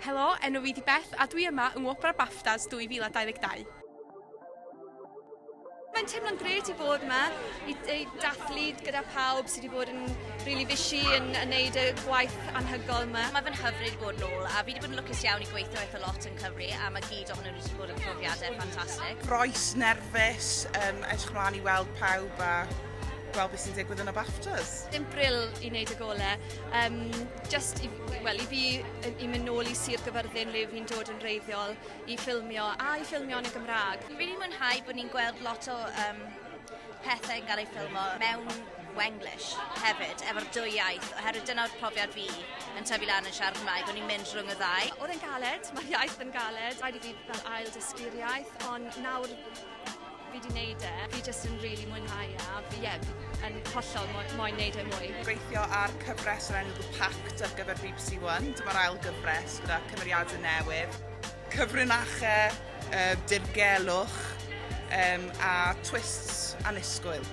Helo, enw fi 'di Beth a dwi yma yng Ngwobrau BAFTAs 2022. Mae'n teimlo'n grêt i bod yma, i, i dathlu gyda pawb sydd wedi bod yn really busy yn, yn neud y gwaith anhygol yma. Mae fe'n hyfryd bod nôl a fi wedi bod yn lwcus iawn i gweithio eitha lot yn Cymru a mae gyd ohonyn nhw wedi bod yn profiadau ffantastig. Groes, nerfus, um, edrych mlaen i weld pawb a gweld beth sy'n digwydd yn y BAFTAs. Dim bril i wneud y gole, um, just i, well, i fi i mynd nôl i Sir Gyfyrddin le fi'n dod yn wreiddiol i ffilmio a i ffilmio yn y Gymraeg. Fi'n rili mwynhau bod ni'n gweld lot o um, pethau yn cael eu ffilmo mewn Wenglish hefyd, efo'r dwy iaith, oherwydd dyna'r profiad fi yn tyfu lan yn siarad Cymraeg, o'n i'n mynd rhwng y ddau. Oedd e'n galed, mae'r iaith yn galed, rhaid i fi fel ail dysgu'r iaith, ond nawr fi 'di neud e, fi jyst yn rili mwynhau e a fi ie, yn hollol moyn neud e mwy. Gweithio ar cyfres o'r enw The Pact ar gyfer BBC One, dyma'r ail gyfres gyda cymeriadau newydd. Cyfrinachau, uh, dirgelwch um, a twists annisgwyl.